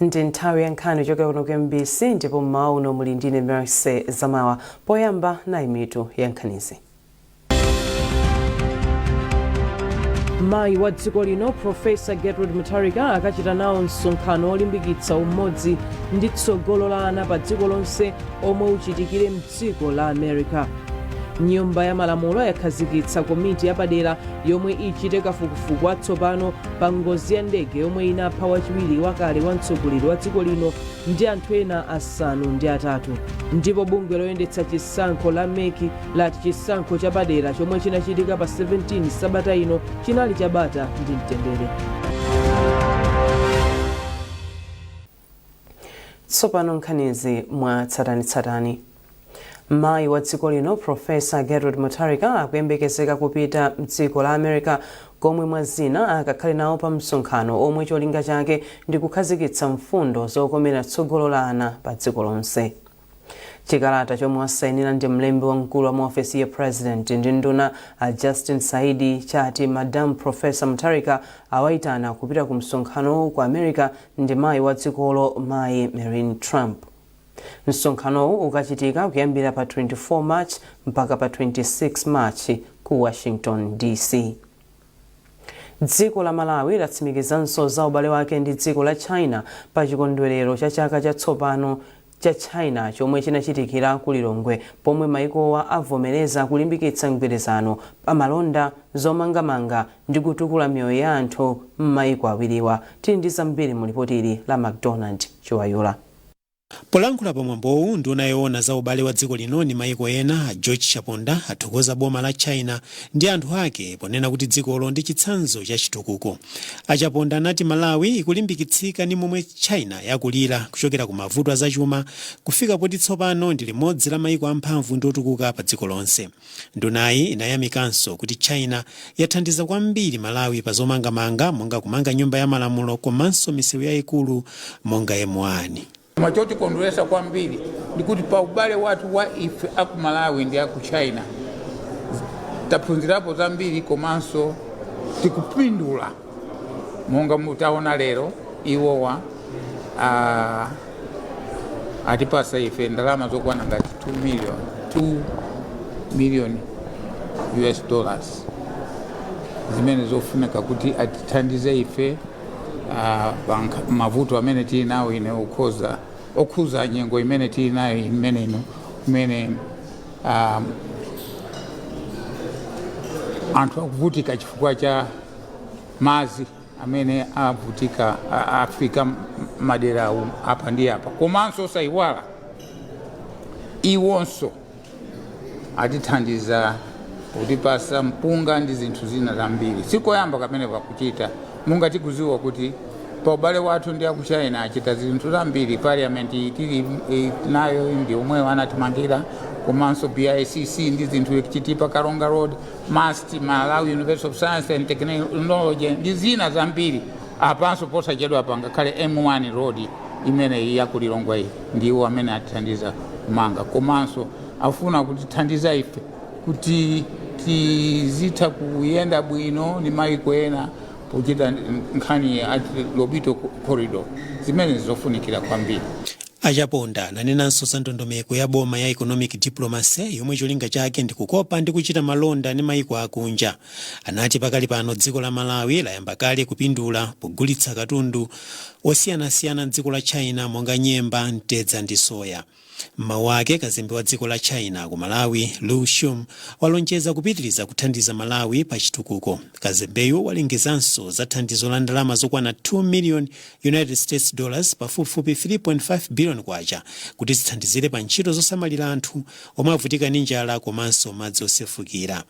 Ndi nthawi ya nkhani kuchokera kuno ku MBC, ndipo mmawa uno muli ndine Mercy Zamawa. Poyamba, nayi mitu ya nkhanizi. Mayi wa dziko lino Profesa Gertrude Mutharika akachita nawo msonkhano wolimbikitsa umodzi ndi tsogolo la ana pa dziko lonse omwe uchitikire mdziko la America. Nyumba ya Malamulo yakhazikitsa komiti yapadera yomwe ichite kafukufuku watsopano pa ngozi ya ndege yomwe inapha wachiwiri wakale wa mtsogoleri wa dziko lino ndi anthu ena 8. Ndipo bungwe loyendetsa chisankho la MEC lati chisankho chapadera chomwe chinachitika pa 17 sabata ino chinali chabata ndi mtendere. Tsopano nkhanizi mwa tsatanetsatane. Mayi wa dziko lino Professor Gertrude Mutharika akuyembekezeka kupita mdziko la America komwe mwa zina akakhale nawo pa msonkhano omwe cholinga chake ndi kukhazikitsa mfundo zokomera tsogolo la ana pa dziko lonse. Chikalata chomwe wasainira ndi mlembi wamkulu wa muofesi ya President ndi nduna a Justin Saidi chati Madam Professor Mutharika awaitana kupita ku msonkhanowu ku America ndi mayi wa dzikolo mayi Marine Trump. Msonkhanowu ukachitika kuyambira pa 24 March mpaka pa 26 March ku Washington DC. Dziko la Malawi latsimikizanso za ubale wake ndi dziko la China pa chikondwelero cha chaka chatsopano cha China chomwe chinachitikira ku Lilongwe pomwe maikowa avomereza kulimbikitsa mgwirizano pa malonda, zomangamanga ndi kutukula miyoyo ya anthu m'maiko awiriwa. Tili ndi zambiri mu lipoti ili la Macdonald Chiwayula. Polankhula pa mwambowu, nduna yoona za ubale wa dziko lino ndi maiko ena, a George Chaponda, athokoza boma la China ndi anthu ake ponena kuti dzikolo ndi chitsanzo cha chitukuko. A Chaponda anati Malawi ikulimbikitsika ndi momwe China yakulira kuchokera ku mavuto azachuma kufika poti tsopano ndi limodzi la maiko amphamvu ndi otukuka pa dziko lonse. Ndunayi inayamikanso kuti China yathandiza kwambiri Malawi pa zomangamanga monga kumanga nyumba ya malamulo komanso misewu yaikulu monga M1. Koma chotikondweretsa kwambiri ndikuti pa ubale wathu wa ife aku Malawi ndi aku China taphunzirapo zambiri komanso tikupindula monga mutaona lero iwowa atipasa ife ndalama zokwana ngati 2 million 2 million US dollars zimene zofunika kuti atithandize ife pa mavuto amene tili nawo ine okhoza okhuza nyengo imene tili nayo imene ino imene anthu akuvutika chifukwa cha madzi amene avutika afika madera apa ndi apa. Komanso osayiwala iwonso atithandiza kutipasa mpunga ndi zinthu zina zambiri. Sikoyamba kamene pakuchita, monga tikuziwa kuti pa ubale wathu ndi aku China achita zinthu zambiri. Parliament tili nayo ndi omwewo anatimangira, komanso BICC ndi zinthu Chitipa Karonga Road, MUST, Malawi University of Science and Technology ndi zina zambiri. Apanso posachedwa apa ngakhale M1 road imeneyi yaku Lilongwe iyi ndiwo amene atithandiza kumanga, komanso afuna kutithandiza ife kuti tizitha kuyenda bwino ndi maiko ena pochita nkhani ya Lobito corridor zimene zofunikira kwambiri. A Chaponda ananenanso za ndondomeko ya boma ya Economic Diplomacy yomwe cholinga chake ndi kukopa ndi kuchita malonda ndi maiko akunja. Anati pakali pano dziko la Malawi layamba kale kupindula pogulitsa katundu osiyanasiyana m'dziko la China monga nyemba, mtedza ndi soya. M'mawu ake, kazembe wa dziko la China ku Malawi, Lu Xun, walonjeza kupitiriza kuthandiza Malawi pa chitukuko. Kazembeyu walengezanso za thandizo la ndalama zokwana 2 million United States dollars, pafupifupi 3.5 billion kwacha, kuti zithandizire pa ntchito zosamalira anthu omwe avutika ndi njala komanso madzi osefukira.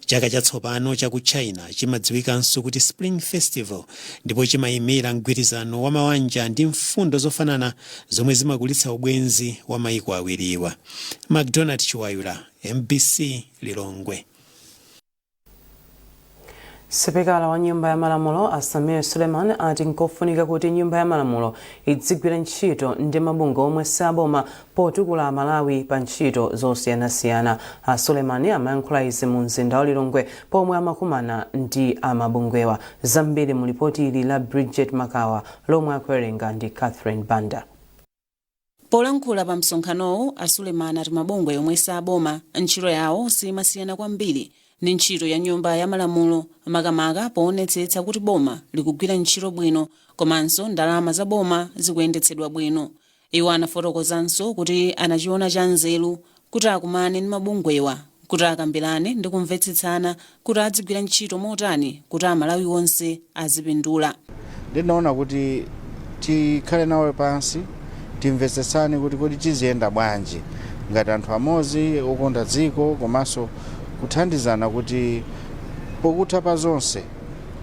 Chaka chatsopano cha ku China chimadziwikanso kuti Spring Festival ndipo chimayimira mgwirizano wa mawanja ndi mfundo zofanana zomwe zimakulitsa ubwenzi wa maiko awiriwa. Macdonald Chiwayula, mbc, Lilongwe. Sipikala wa Nyumba ya Malamulo a Sameer Suleman ati nkofunika kuti Nyumba ya Malamulo idzigwira ntchito ndi mabungwe omwe saboma potukula Amalawi pa ntchito zosiyanasiyana. A Suleman amayankhula izi mu mzinda wa Lilongwe pomwe amakumana ndi amabungwewa. Zambiri mu lipoti ili la Bridget Makawa lomwe akuwerenga ndi Catherine Banda. Polankhula pa msonkhanowu, a Suleman ati mabungwe omwe saboma ntchito yawo simasiyana kwambiri ndi ntchito ya Nyumba ya Malamulo, makamaka poonetsetsa kuti boma likugwira ntchito bwino komanso ndalama za boma zikuyendetsedwa bwino. Iwo anafotokozanso kuti anachiona cha nzeru kuti akumane ndi mabungwewa kuti akambirane ndi kumvetsetsana kuti adzigwira ntchito motani kuti Amalawi onse azipindula. Ndinaona kuti tikhale nawo pansi, timvetsetsane kuti kodi tiziyenda bwanji ngati anthu amodzi okonda dziko, komanso kuthandizana kuti pokutha pa zonse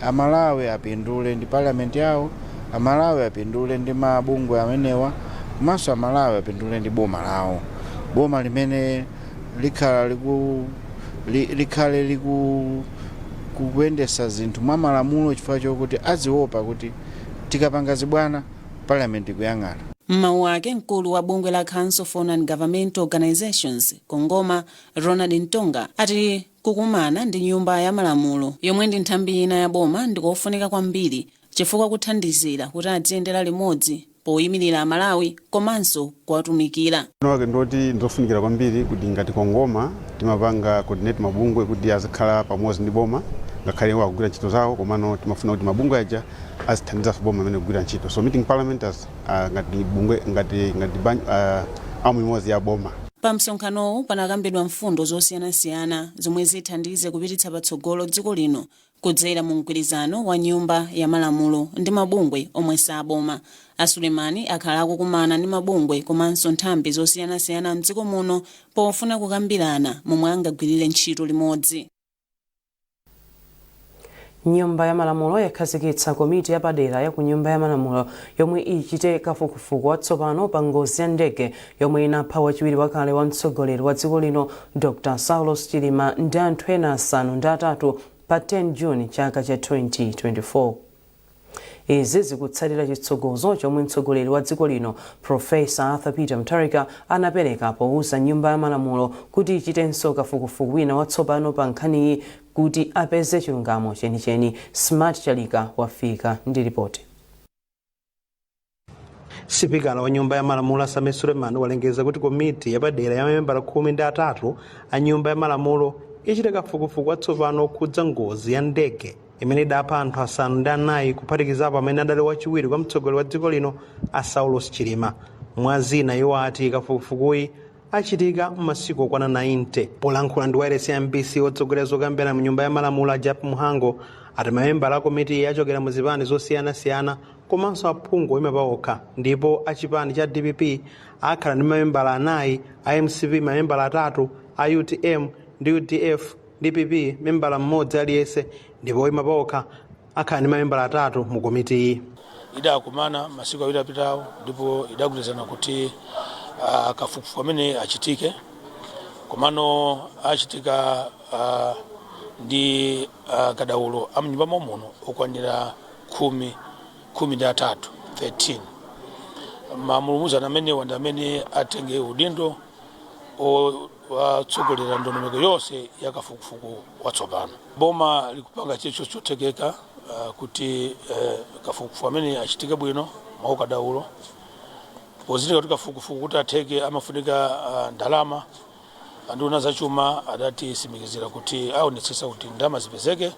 Amalawi apindule ndi parliament yawo, Amalawi apindule ndi mabungwe amenewa, komanso Amalawi apindule ndi boma lawo, boma limene likhala liku likhale liku kukuyendesa zinthu mwa malamulo, chifukwa chokuti aziopa kuti tikapanga zibwana, parliament ikuyang'ana. Mmawu ake, mkulu wa bungwe la Council for Non-Governmental Organizations, CONGOMA, Ronald Mtonga, ati kukumana ndi Nyumba ya Malamulo, yomwe ndi nthambi ina ya boma, ndikofunika kwambiri chifukwa kuthandizira kuti adziyendera limodzi poyimirira Amalawi komanso kuwatumikira. Wake ndoti ndizofunikira kwambiri kuti ngati CONGOMA timapanga coordinate mabungwe kuti azikhala pamodzi ndi boma, ngakhale iwo akugwira ntchito zawo, komano timafuna kuti mabungwe aja azithandizanso boma amene kugwira ntchito. So meeting parliament as ngati bungwe, ngati arm imodzi ya boma. Pa msonkhanowu panakambidwa mfundo zosiyanasiyana zomwe zithandize kupititsa patsogolo dziko lino kudzera mu mgwirizano wa Nyumba ya Malamulo ndi mabungwe omwe saboma. A Sulemani akhala akukumana ndi mabungwe komanso nthambi zosiyanasiyana mdziko muno pofuna kukambirana momwe angagwirire ntchito limodzi. Nyumba ya Malamulo yakhazikitsa komiti yapadera ya ku Nyumba ya Malamulo yomwe ichite kafukufuku watsopano pa ngozi ya ndege yomwe inapha wachiwiri wakale wa mtsogoleri wa dziko lino Dr Saulos Chilima ndi anthu ena 8 pa 10 Juni chaka cha 2024. Izi zikutsatira chitsogozo chomwe mtsogoleri wa dziko lino Professor Arthur Peter Mutharika anapereka powuza Nyumba ya Malamulo kuti ichitenso kafukufuku wina watsopano pa nkhaniyi kuti apeze chilungamo chenicheni. Smart Chalika wafika ndi ripoti. Sipikala wa Nyumba ya Malamulo Sameer Suleman walengeza kuti komiti yapadera ya mamembala 13 a Nyumba ya Malamulo ichite kafukufuku watsopano okhudza ngozi ya ndege imene idapha anthu 9, kuphatikizapo amene adali wachiwiri kwa mtsogoleri wa dziko lino a Saulos Chilima. Mwa zina, iwo ati kafukufukuyi achitika m'masiku okwana 90. Polankhula ndi wailesi ya MBC, otsogolera zokambirana mu Nyumba ya Malamulo a Jappie Mhango ati mamembala a komiti achokera mu zipani zosiyanasiyana komanso aphungu oyima paokha, ndipo achipani cha DPP akhala ndi mamembala 4, a MCP mamembala 3, a UTM ndi UDF, DPP membala mmodzi aliyense, ndipo oyima paokha akhala ndi mamembala 3 mu komitiyi. Idakumana masiku 2 apitawo ndipo idagwirizana kuti kafukufuku amene achitike, komano achitika ndi kadaulo amnyumba muno okwanira 13, 13. Mamulumuzana amenewa ndi amene atenge udindo watsogolera ndondomeko yonse ya kafukufuku watsopano. Boma likupanga chilichonse chothekeka kuti kafukufuku amene achitike bwino mwaukadaulo, pozindikira kuti kafukufuku kuti atheke amafunika ndalama. Anduna zachuma adatisimikizira kuti aonetsetsa kuti ndalama zipezeke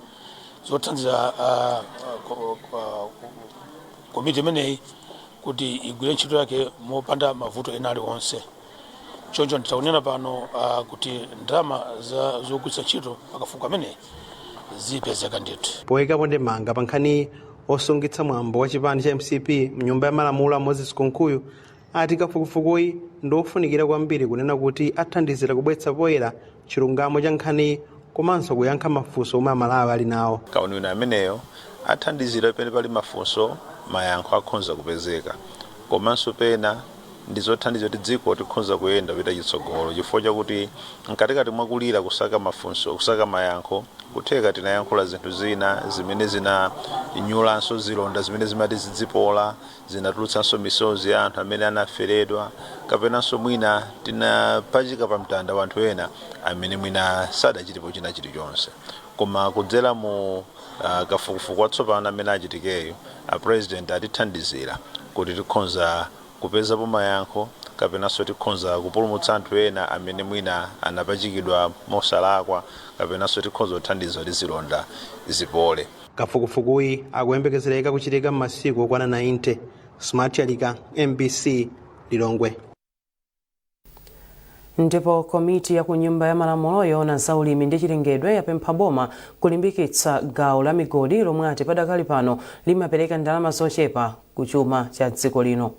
zothandiza komiti imeneyi kuti igwire ntchito yake mopanda mavuto ena aliwonse. Choncho nditakunena pano kuti ndalama zogwiritsa ntchito pakafukufuku ameneyi zipezeka ndithu. Poyikapo ndemanga pa nkhani, osungitsa mwambo wa chipani cha MCP mnyumba ya malamulo a Moses Kunkuyu ati kafukufukuyi ndi ofunikira kwambiri, kunena kuti athandizira kubweretsa poyera chilungamo cha nkhaniyi komanso kuyankha mafunso omwe Amalawi ali nawo. Kauniuni ameneyo athandizira pene pali mafunso, mayankho akhonza kupezeka, komanso pena Ndi zothandiza kuti dziko tikhoza kuyenda kupita chitsogolo, chifukwa chakuti mkatikati mwakulira, kusaka mafunso, kusaka mayankho, kutheka tinayankhula zinthu zina zimene zinanyulanso zilonda zimene zimati zidzipola, zinatulutsanso misozi ya anthu amene anaferedwa, kapenanso mwina tinapachika pa mtanda wanthu ena amene mwina sadachitepo china chilichonse. Koma kudzera mu kafukufuku watsopano amene achitikeyo, a President atithandizira kuti tikhonza kupezapo mayankho, kapenanso tikhonza kupulumutsa anthu ena amene mwina anapachikidwa mosalakwa, kapenanso tikhonza kuthandiza kuti zilonda zipole. Kafukufukuyi akuyembekezereka kuchitika m'masiku okwana 90. Smart Alika, MBC, Lilongwe. Ndipo komiti ya ku Nyumba ya Malamulo yoona za ulimi ndi chilengedwe yapempha boma kulimbikitsa gawo la migodi lomwe ati padakali pano limapereka ndalama zochepa ku chuma cha dziko lino.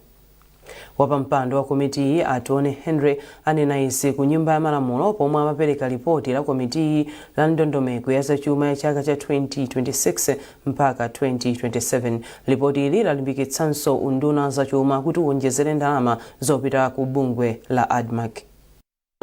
Wapampando wa komitiyi, a Tony Henry, anena izi ku Nyumba ya Malamulo pomwe amapereka lipoti la komitiyi la ndondomeko ya zachuma ya chaka cha 2026 mpaka 2027. Lipoti ili lalimbikitsanso unduna zachuma kuti uwonjezere ndalama zopita ku bungwe la ADMARC.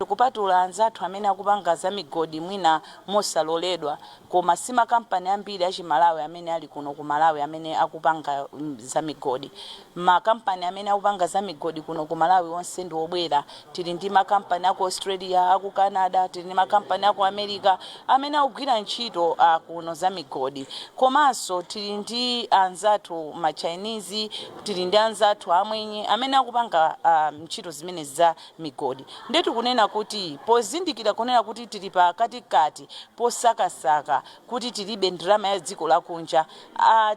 Kupatula anzathu amene akupanga za migodi mwina mosaloledwa, koma si makampani ambiri achimalawi amene ali kuno ku Malawi amene akupanga za migodi. Makampani amene akupanga za migodi kuno ku Malawi onse ndi obwera. Tili ndi makampani aku Australia, aku Canada, tili ndi makampani aku America amene akugwira ntchito kuno za migodi. Komanso tili ndi anzathu ma Chinese, tili ndi anzathu amwenye amene akupanga ntchito zimenezi za migodi. Ndiye tikunena kuti pozindikira kunena kuti tili pakatikati posakasaka kuti tilibe ndalama ya dziko lakunja,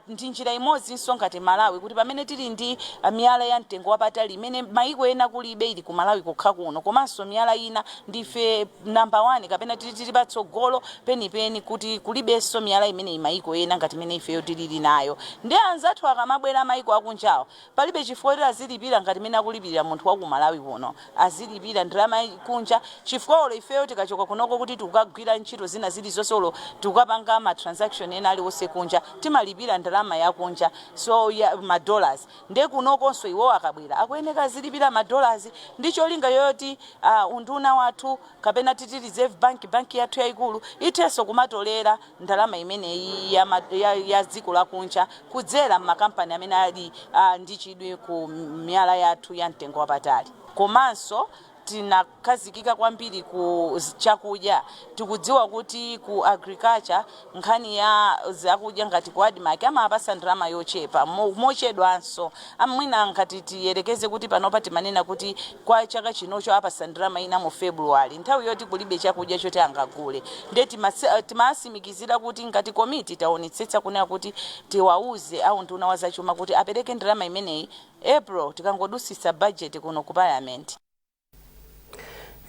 ndi njira imodzinso ngati Malawi kuti pamene tili ndi miyala ya mtengo wapatali imene maiko ena kulibe, ili ku Malawi kokha kuno, komanso miyala ina ndife number 1 kapena tili patsogolo penipeni kuti kulibenso miyala imeneyi maiko ena ngati imene ifeyo tilili nayo. Ndi anzathu akamabwera maiko akunjawo, palibe chifukwa kuti azilipira ngati imene akulipirira munthu wa ku Malawi kuno, azilipira ndalama kunja, chifukwa olo ifeyo tikachoka kunoko kuti tikukagwira ntchito zina zilizonse, olo tikukapanga ma transaction ena aliwonse kunja, timalipira ndalama yakunja, so ya ma dollars. Ndiye kunokonso iwo akabwera akuyeneka azilipira ma dollars, ndi cholinga yoti unduna wathu kapena titi Reserve Bank, banki yathu yayikulu, ithenso kumatolera ndalama imeneyi ya dziko lakunja kudzera m'makampani amene ali ndi chidwi ku miyala yathu ya mtengo wapatali. Komanso tinakhazikika kwambiri ku chakudya. Tikudziwa kuti ku agriculture, nkhani ya zakudya, ngati ku ADMARC amapasa ndalama yochepa mochedwanso. Mwina ngati tiyerekeze kuti panopa timanena kuti kwa chaka chinocho apasa ndalama ina mu February, nthawi yoti kulibe chakudya choti angagule. Ndiye timasimikizira kuti ngati komiti taonetsetsa kunena kuti tiwauze au nduna wa zachuma kuti apereke ndalama imeneyi April tikangodusisa budget kuno ku Parliament.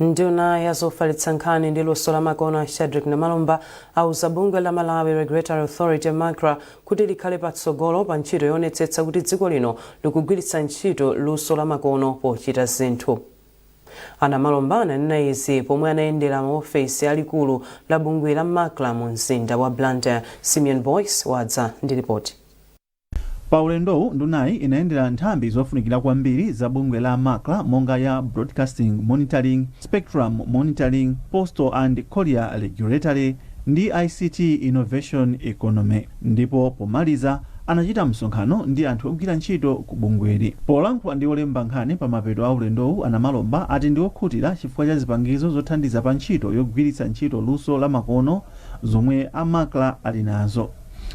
Nduna ya zofalitsa nkhani ndi luso la makono, Shadric Namalomba, auza bungwe la Malawi Regulatory Authority, MACRA, kuti likhale patsogolo pa ntchito yoonetsetsa kuti dziko lino likugwiritsa ntchito luso la makono pochita zinthu. A Namalomba ananena izi pomwe anayendera maofesi alikulu la bungwe la MACRA mu mzinda wa Blantyre. Simeon Boyce wadza ndi ripoti. Pa ulendowu, ndunayi inayendera nthambi zofunikira kwambiri za bungwe la MACRA monga ya Broadcasting Monitoring, Spectrum Monitoring, Postal and Courier Regulatory ndi ICT Innovation Economy, ndipo pomaliza anachita msonkhano ndi anthu ogwira ntchito ku bungweli. Polankhula ndi olemba nkhani pa mapeto a ulendowu, a Namalomba ati ndi okhutira chifukwa cha zipangizo zothandiza pa ntchito yogwiritsa ntchito luso la makono zomwe a MACRA ali nazo.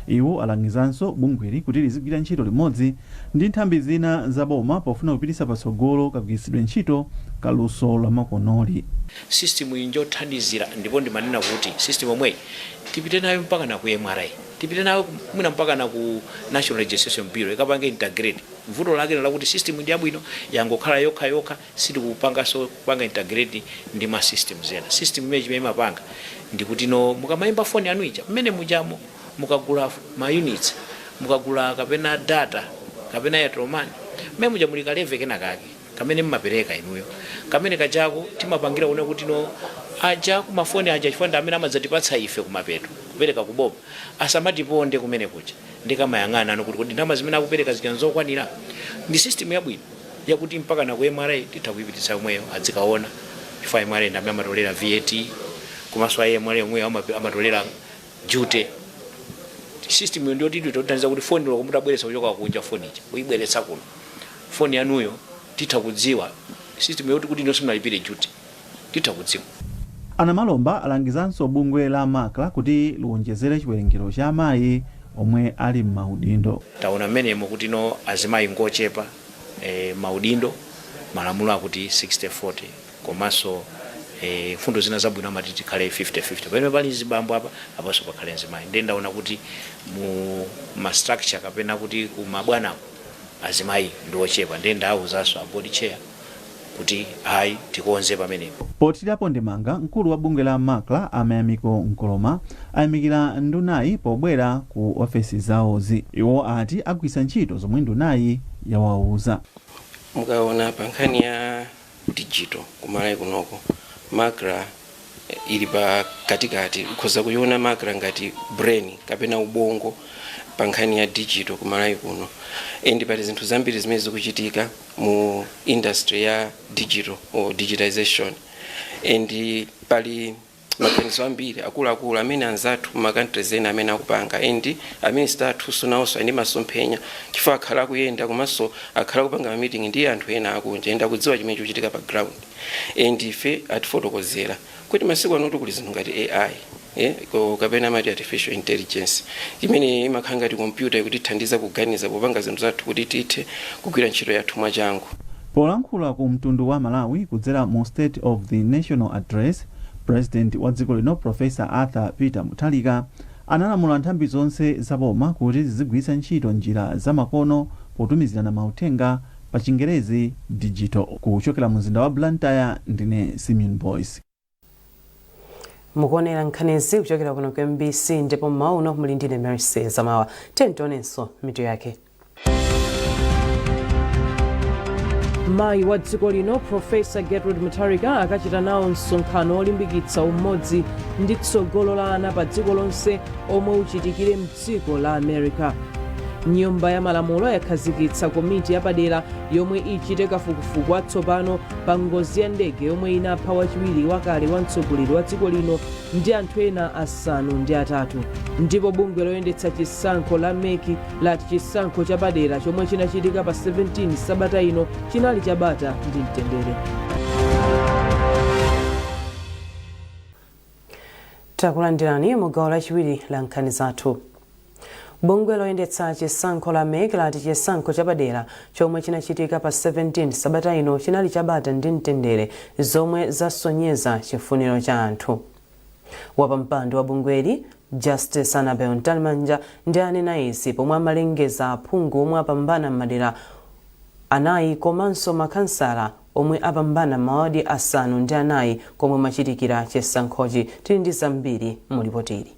Iwo alangizanso bungweli kuti lizigwira ntchito limodzi ndi nthambi zina za boma pofuna kupititsa patsogolo kagwiritsidwe ntchito kaluso la makonoli. System iyi njothandizira, ndipo ndimanena kuti system omweyi tipite nayo mpaka na ku MRA, tipite nayo mwina mpaka na ku National Registration Bureau, ikapange integrate. Vuto lake lakuti system ndi yabwino, yangokhala yokha yokha, sitikupanganso kupanga integrate ndi ma systems ena. System imene chimene imapanga ndikuti no mukamayimba foni yanu ija mmene mujamo, mukagula ma units, mukagula kapena data kapena Airtel Money, mmene muja muli ka levy kena kake kamene mmapereka inuyo. Kamene kajako timapangira kuona kuti no aja kumafoni aja, chifukwa ndi amene amadzatipatsa ife kumapeto kupereka kuboma, asamatiponde kumene kuja. Ndikamayang'ana ano kuti kodi ndalama zimene akupereka zija nzokwanira. Ndi system yabwino. Yakuti mpaka na ku MRA titha kuyipititsa yomweyo adzikaona, chifukwa MRA ndi amene amatolera VAT, komanso a MRA omweyo amatolera duty. System iyo ndiyoti tithandiza kuti foni loko mutabweretsa kuchoka kunja, foni ija kuyibweretsa kuno, foni yanuyo titha kudziwa, system yoti kuti ino simunalipire duty, titha kudziwa. A Namalomba alangizanso bungwe la MACRA kuti liwonjezere chiwerengero cha amayi omwe ali m'maudindo. Taona mmenemo kuti no azimayi ngochepa maudindo. Malamulo akuti 60-40, komanso mfundo zina zabwino amati tikhale 50-50. Pamene pali zibambo apa, apanso pakhale mzimayi. Ndiye ndaona kuti mu ma structure kapena kuti kumabwanako azimayi ndi ochepa. Ndiye ndawuzanso a board chair kuti ayi, tikonze pamenepo. Pothirapo ndemanga, mkulu wa bungwe la MACRA, a Mayamiko Nkoloma, ayamikira ndunayi pobwera ku ofesi zawozi. Iwo ati agwiritsa ntchito zomwe ndunayi yawauza. Mukaona pa nkhani ya digital kumalawi kunoko, MACRA ili pa katikati. Ukhoza kuiona MACRA ngati brain kapena ubongo pa nkhani ya digital kumalawi kuno, and pali zinthu zambiri zimene zikuchitika mu industry ya digital or digitization, and pali maganizo ambiri akuluakulu amene anzathu ma countries ena amene akupanga, and a minister athunso nawonso ali ndi masomphenya, chifukwa akhala akuyenda komanso akhala akupanga ma meeting ndi anthu ena akunja and akudziwa chimene chikuchitika pa ground. And ife atifotokozera kuti masiku ano kuli zinthu ngati AI, kapena amati artificial intelligence, imene imakhala ngati kompyuta ikutithandiza kuganiza popanga zinthu zathu kuti tithe kugwira ntchito yathu mwachangu. Polankhula ku mtundu wa Malawi kudzera mu State of the National Address, President wa dziko lino, Professor Arthur Peter Mutharika, analamula nthambi zonse zaboma kuti zizigwiritsa ntchito njira zamakono potumizirana mauthenga, pa Chingerezi digital. Kuchokera mu mzinda wa Blantyre, ndine Simeon Boyce. Mukuonera nkhanizi kuchokera kuno ku MBC, ndipo mmawa uno muli ndine Mercy Zamawa. Tionenso mitu yake. Mayi wa dziko lino, Professor Gertrude Mutharika, akachita nawo msonkhano wolimbikitsa umodzi ndi tsogolo la ana pa dziko lonse omwe uchitikire mdziko la America. Nyumba ya Malamulo yakhazikitsa komiti yapadera yomwe ichite kafukufuku watsopano pa ngozi ya ndege yomwe inapha wachiwiri wakale wa mtsogoleri wa dziko lino ndi anthu ena 8. Ndipo bungwe loyendetsa chisankho la MEC lati chisankho chapadera chomwe chinachitika pa 17 sabata ino chinali chabata ndi mtendere. Takulandirani mu gawo lachiwiri la nkhani zathu. Bungwe loyendetsa chisankho la MEC lati chisankho chapadera chomwe chinachitika pa 17 sabata ino chinali chabata ndi mtendere, zomwe zasonyeza chifuniro cha anthu. Wapampando wa bungweli, Justice Annabel Mtalimanja, ndi anena izi pomwe amalengeza aphungu omwe apambana m'madera 4 komanso makhansala omwe apambana mawadi 4 komwe machitikira chisankhochi. Tili ndi zambiri mu lipotili.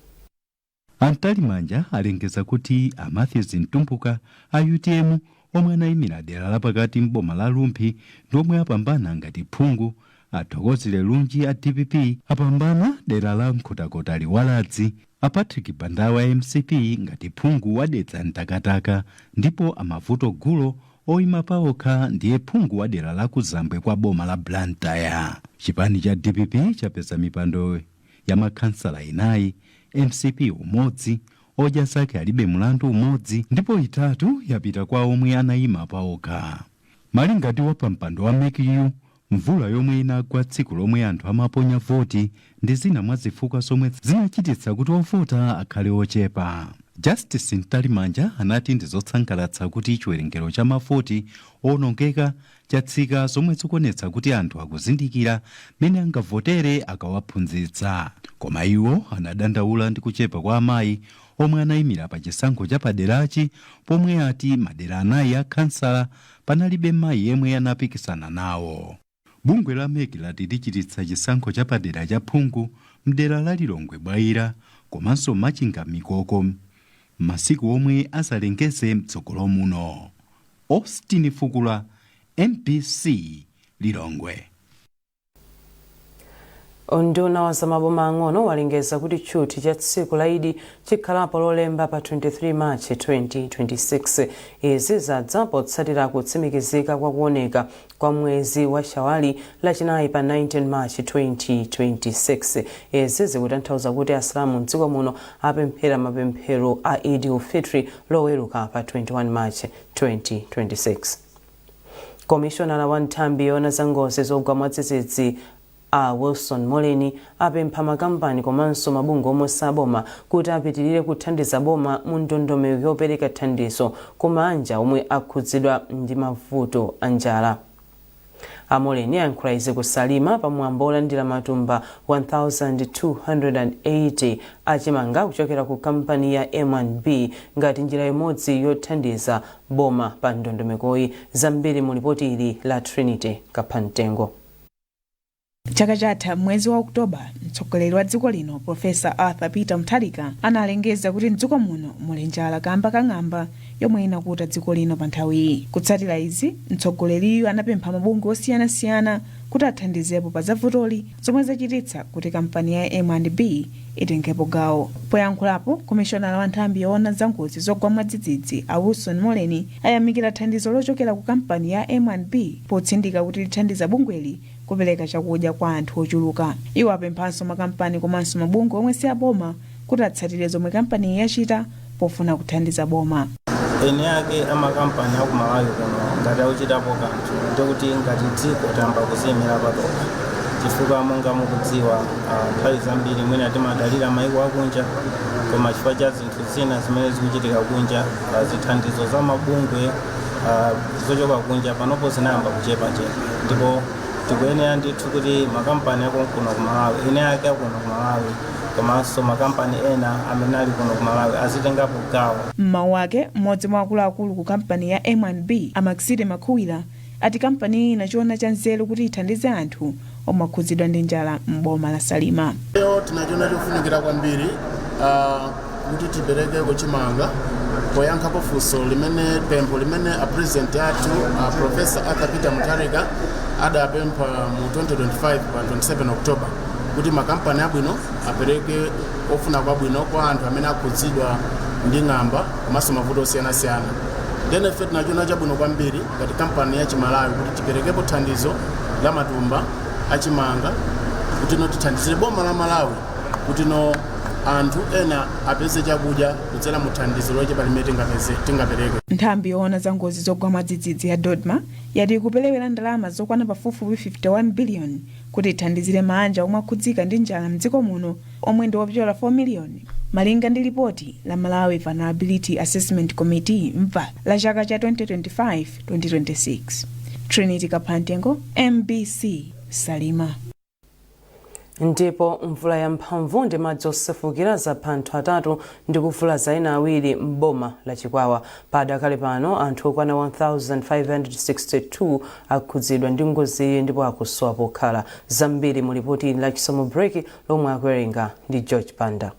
A Mtalimanja alengeza kuti a Matthews Mtumbuka a utm omwe anayimira dera lapakati m'boma la Rumphi ndi omwe apambana ngati phungu. A Thokozile Lunji a dpp apambana dera la Nkhotakota Liwaladzi, a Patrick Bandawe a mcp ngati phungu wa Dedza Mtakataka, ndipo a Mavuto Gulo oyima paokha ndiye phungu wa dera la kuzambwe kwa boma la Blantyre. Chipani cha dpp chapeza mipando ya makhansala 4, mcp umodzi, Odya Zake Alibe Mulandu umodzi, ndipo 3 yapita kwa omwe anayima paokha. Malinga ndi wapampando wa MEC-yu, mvula yomwe inagwa tsiku lomwe anthu amaponya voti ndi zina mwa zifukwa zomwe zinachititsa kuti ovota akhale ochepa. Justice Mtalimanja anati ndi zotsangalatsa kuti chiwerengero cha mavoti owonongeka chatsika, zomwe zikuonetsa kuti anthu akuzindikira mene angavotere akawaphunzitsa. Koma iwo anadandaula ndi kuchepa kwa amayi omwe anayimira pa chisankho chapaderachi, pomwe ati madera 4 a khansala panalibe mayi yemwe anapikisana nawo. Bungwe la MEC lati lichititsa chisankho chapadera cha phungu mdera la Lilongwe Bwaila komanso Machinga Mikoko masiku omwe azalengeze mtsogolo muno. Austin Fukula, MBC, Lilongwe. Unduna wa zamaboma ang'ono walengeza kuti tchuthi cha tsiku la Idi chikhalapo Lolemba pa 23 March 2026. Izi zadza potsatira kutsimikizika kwa kuoneka kwa mwezi wa Shawali Lachinayi pa 19 March 2026. Izi zikutanthauza kuti Asilamu mdziko muno apemphera mapemphero a Idi ul-Fitri Loweruka pa 21 March 2026. Komishonala wa nthambi yoona za ngozi zogwa mwadzidzidzi, a Wilson Moleni, apempha makampani komanso mabungwe omwe saboma kuti apitirire kuthandiza boma mu ndondomeko yopereka thandizo ku mabanja omwe akhudzidwa ndi mavuto a njala. A Moleni ayankhula izi ku Salima pamwambo olandira matumba 1280 achimanga kuchokera ku kampani ya M&B ngati njira imodzi yothandiza boma pa ndondomekoyi. Zambiri mu lipoti ili la Trinity Kaphamtengo. Chaka chatha mwezi wa Okutoba, mtsogoleri wa dziko lino, Profesa Arthur Peter Mutharika, analengeza kuti mdziko muno muli njala kamba ka ng'amba yomwe inakuta dziko lino pa nthawiyi. Kutsatira izi, mtsogoleriyu anapempha mabungwe osiyanasiyana kuti athandizepo pa zavutoli, zomwe zachititsa kuti kampani ya M&B itengepo gawo. Poyankhulapo, komishonala wa nthambi yoona za ngozi zogwa mwadzidzidzi, a Wilson Moleni, ayamikira thandizo lochokera ku kampani ya M&B potsindika kuti lithandiza bungweli kupereka chakudya kwa anthu ochuluka. Iwo apemphanso makampani komanso mabungwe omwe si aboma kuti atsatire zomwe kampaniyi yachita pofuna kuthandiza boma. Eni ake amakampani aku Malawi kuno ngati akuchitapo kanthu, ndikuti ngati dziko tayamba kuziyimira patokha, chifukwa monga mukudziwa, nthawi zambiri mwina timadalira maiko akunja, koma chifukwa cha zinthu zina zimene zikuchitika kunja, zithandizo za mabungwe zochoka kunja panopo zinayamba kuchepachepa, ndipo tikuyenera ndithu kuti makampani akonkuno ku Malawi, eni ake akuno ku Malawi komanso makampani ena amene ali kuno ku Malawi azitengapo gawo. Mmawu ake, mmodzi mwa akuluakulu ku kampani ya M&B, a Maxite Makhuwira, ati kampani iyi inachiona cha nzeru kuti ithandize anthu omwe akhudzidwa ndi njala m'boma la Salima. Lero tinachiona chofunikira kwambiri kuti tipereke kuchimanga poyankhapo funso limene, pempho limene a president athu, Professor Arthur Peter Mutharika, adapempha mu 2025 pa 27 October kuti makampani abwino apereke ofuna kwabwino kwa anthu amene akhudzidwa ndi ng'amba komanso mavuto osiyanasiyana. Then ife tinachiona chabwino kwambiri ngati kampani ya Chimalawi kuti tiperekepo thandizo la matumba achimanga kuti no tithandizire boma la Malawi kuti no anthu ena apeze chakudya kudzera mu thandizo lochepa limene tingapereke. Nthambi yoona za ngozi zogwa mwadzidzidzi ya DoDMA yati ikuperewera ndalama zokwana pafupifupi 51 billion kuti ithandizire maanja omwe akhudzika ndi njala mdziko muno, omwe ndi opyola 4 miliyoni, malinga ndi lipoti la Malawi Vulnerability Assessment Committee, MVAC, la chaka cha 2025-2026. Trinity Kaphantengo, MBC, Salima. Ndipo mvula yamphamvu ndi madzi osefukira zapha anthu atatu ndi kuvulaza ena awiri m'boma la Chikwawa. Padakale pano anthu okwana 1562 akhudzidwa ndi ngoziyi ndipo akusowa pokhala. Zambiri mu lipoti la Chisomo Break lomwe akuwerenga ndi George Panda.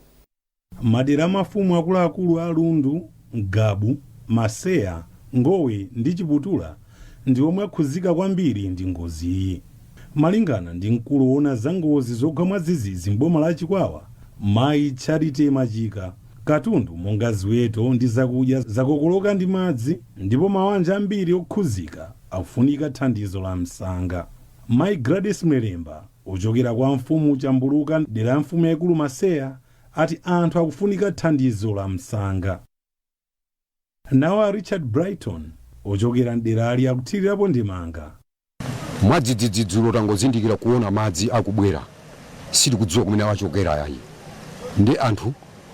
Madera mafumu akuluakulu a Lundu, Ngabu, Maseya, Ngowe ndi Chiputula ndi omwe akhudzika kwambiri ndi ngoziyi. Malingana ndi mkulu woona za ngozi zogwa mwadzidzidzi m'boma la Chikwawa, Mayi Charity Machika, katundu monga ziweto ndi zakudya zakokoloka ndi madzi ndipo mabanja ambiri okhudzika akufunika thandizo la msanga. Mayi Gladys Mlelemba, ochokera kwa mfumu Chambuluka, dera la mfumu yaikulu Maseya, ati anthu akufunika thandizo la msanga. Nawo a Richard Brighton, ochokera mderali, akuthirirapo ndemanga. Mwadzidzidzi dzulo tangozindikira kuona madzi akubwera, sitikudziwa kumene awachokera yayi, ndi anthu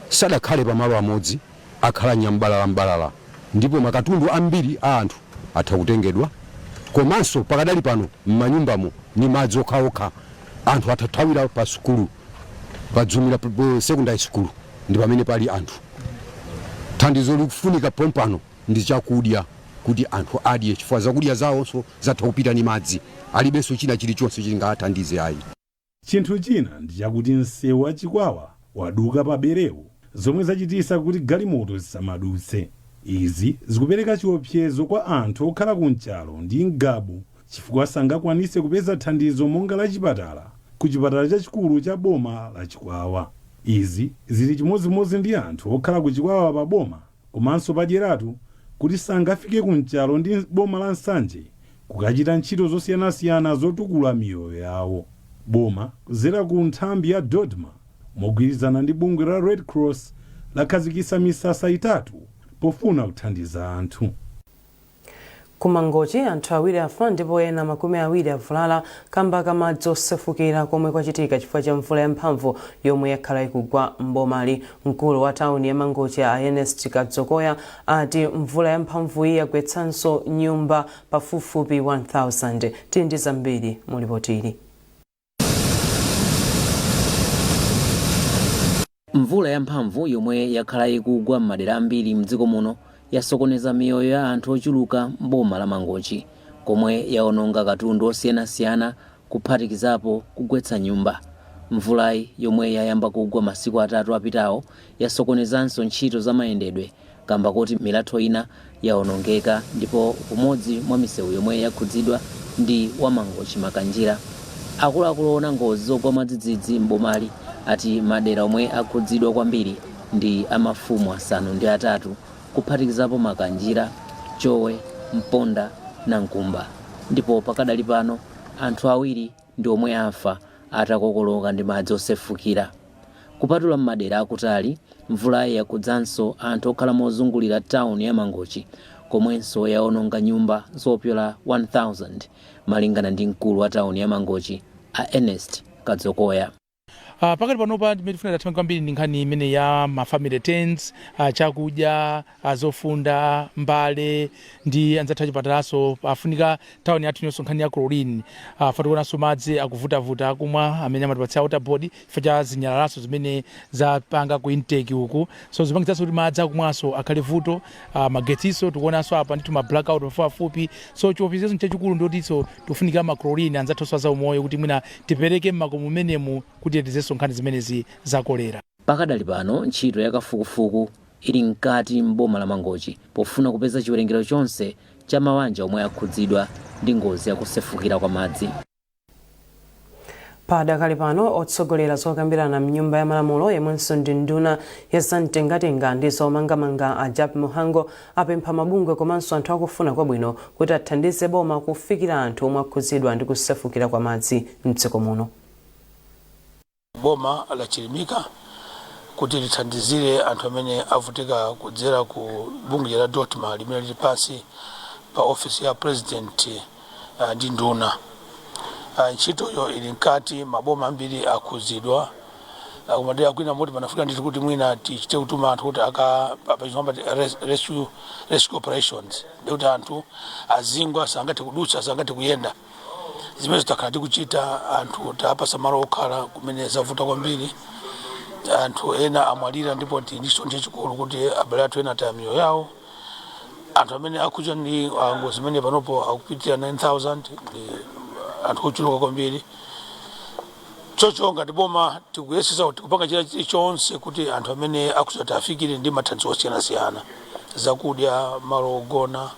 sadakhale pamalo amodzi, akhala nyambalala mbalala, ndipo makatundu ambiri a anthu atha kutengedwa. Komanso pakadali pano m'manyumbamo ni madzi okhaokha, anthu athathawira pa sukulu pa Dzumira Secondary School, ndi pamene pali anthu. Thandizo likufunika pompano ndi chakudya kuti anthu adye, chifukwa zakudya zawonso zatha kupita ni madzi, alibenso china chilichonse chingathandize ayi. Chinthu china ndi chakuti msewu wa Chikwawa waduka pa Berewu, zomwe zachitisa kuti galimoto zisamadutse. Izi zikupereka chiopsezo kwa anthu okhala kumchalo ndi Ngabu chifukwa sangakwanise kupeza thandizo monga la chipatala. ku chipatala chachikulu cha boma la Chikwawa. Izi zili chimodzimodzi ndi anthu okhala ku Chikwawa pa boma komanso pa Dyeratu kuti sangafike ku Nchalo ndi boma la Nsanje kukachita ntchito zosiyanasiyana zotukula miyoyo yawo. Boma kudzera ku nthambi ya DoDMA mogwirizana ndi bungwe la Red Cross lakhazikitsa misasa itatu pofuna kuthandiza anthu. Ku Mangochi anthu awiri afa ndipo ena 20 avulala kamba ka madzi osefukira komwe kwachitika chifukwa cha mvula yamphamvu yomwe yakhala ikugwa m'bomali. Mkulu wa tawuni ya Mangochi a Ernest Kadzokoya ati mvula yamphamvuyi yagwetsanso nyumba pafupifupi 1000. Tili ndi zambiri mu lipotili. Mvula yamphamvu yomwe yakhala ikugwa m'madera ambiri mdziko muno yasokoneza miyoyo ya anthu ochuluka m'boma la Mangochi komwe yaononga katundu osiyanasiyana kuphatikizapo kugwetsa nyumba. Mvulayi yomwe yayamba kugwa masiku atatu apitawo yasokonezanso ntchito za mayendedwe kamba koti milatho ina yaonongeka ndipo umodzi mwa misewu yomwe yakhudzidwa ndi wa Mangochi-Makanjira. Akuluakulu oona ngozi zogwa mwadzidzidzi m'bomali ati madera omwe akhudzidwa kwambiri ndi a mafumu asanu ndi atatu kuphatikizapo Makanjira, Chowe, Mponda, Nankumba ndipo pakadali pano anthu awiri ndi omwe afa atakokoloka ndi madzi osefukira. Kupatula m'madera akutali, mvulayi yakhudzanso anthu okhala mozungulira town ya Mangochi komwenso yaononga nyumba zopyola 1000 malingana ndi mkulu wa town ya Mangochi a Ernest Kadzokoya. Pakati panopa ndimene tifuna tathamanga kwambiri ndi nkhani imene ya ma family tents, chakudya, zofunda, mbale ndi anzathu achipatalaso. Afunika town yathu inonso nkhani ya chlorine. Fatikuonanso madzi akuvutavuta akumwa amene amatipatsira water board chifukwa cha zinyalalaso zimene zapanga ku intake uku, so zipangitsanso kuti madzi akumwaso akhale vuto. Magetsiso tikuonanso apa ndithu ma blackout pafupipafupi, so chiopsezo chachikulu ndiotinso tikufunika ma chlorine, anzathunso azaumoyo, kuti mwina tipereke mmakomo mmenemu kuti titetezerso nkhani zimenezi za kolera. Pakadali pano ntchito ya kafukufuku ili mkati m'boma la Mangochi pofuna kupeza chiwerengero chonse cha mawanja omwe akhudzidwa ndi ngozi ya kusefukira kwa madzi. Padakali pano otsogolera zokambirana mnyumba ya malamulo yemwenso ndi nduna ya zamtengatenga ndi zomangamanga a Jappie Mhango apempha mabungwe komanso anthu akufuna kwabwino kuti athandize boma kufikira anthu omwe akhudzidwa ndi kusefukira kwa madzi mdziko muno. Boma lachilimika kuti lithandizire anthu amene avutika kudzera ku bungwe la DoDMA limene lili pansi pa ofisi ya president ndi nduna. Ntchitoyo ili mkati, maboma ambiri akhudzidwa kumadera kwina moti panafika ndithu kuti mwina tichite kutuma anthu kuti aka pachizungu rescue operations, ndikuti anthu azingwa, sangathe kudutsa, sangathe kuyenda. Zimene takhala tikuchita, anthu tapasa malo okhala kumene zavuta kwambiri. Anthu ena amwalira ndipo tili ndi chisoni chachikulu kuti abale athu ena ataya miyoyo yawo. Anthu amene akhudzidwa ndi ngozi zimene panopo akupitirira 9000, ndi anthu ochuluka kwambiri. Choncho ngati boma tikuyesesa kuti tikupanga china chilichonse kuti anthu amene akhudzidwa tiafikire ndi mathandizo osiyanasiyana, zakudya, malo ogona,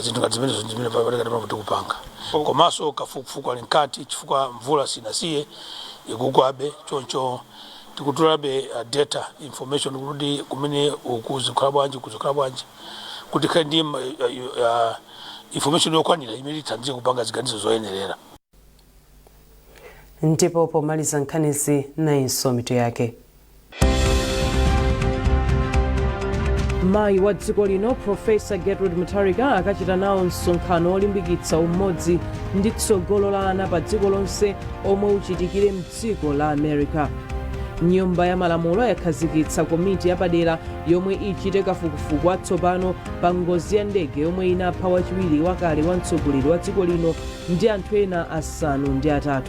zinthu ngati zimenezo zimene pakati panopo tikupanga. Komanso kafukufuku ali mkati chifukwa mvula sinasiye, ikugwabe, choncho tikutolabe data, information kuti kumene uku zikhala bwanji, kuzikhala bwanji, kuti tikhale ndi information yokwanira imene ithandize kupanga ziganizo zoyenerera. Ndipo pomaliza nkhanizi, nayinso mitu yake. Mayi wa dziko lino Profesa Gertrude Mutharika akachita nawo msonkhano wolimbikitsa umodzi ndi tsogolo la ana pa dziko lonse omwe uchitikire mdziko la America. Nyumba ya malamulo yakhazikitsa komiti yapadera yomwe ichite kafukufuku watsopano pa ngozi ya ndege yomwe inapha wachiwiri wakale wa mtsogoleri wa dziko lino ndi anthu ena 8.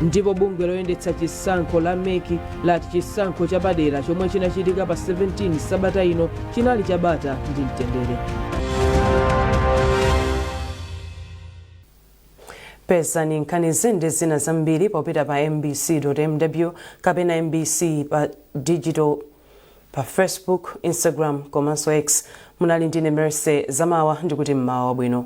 Ndipo bungwe loyendetsa chisankho la MEC lati chisankho chapadera chomwe chinachitika pa 17 sabata ino chinali chabata ndi mtendere. Pezani nkhanizi ndi zina zambiri popita pa mbc.mw kapena MBC pa digital pa Facebook, Instagram komanso X. Munali ndine Mercy Zamawa, ndikuti mmawa wabwino.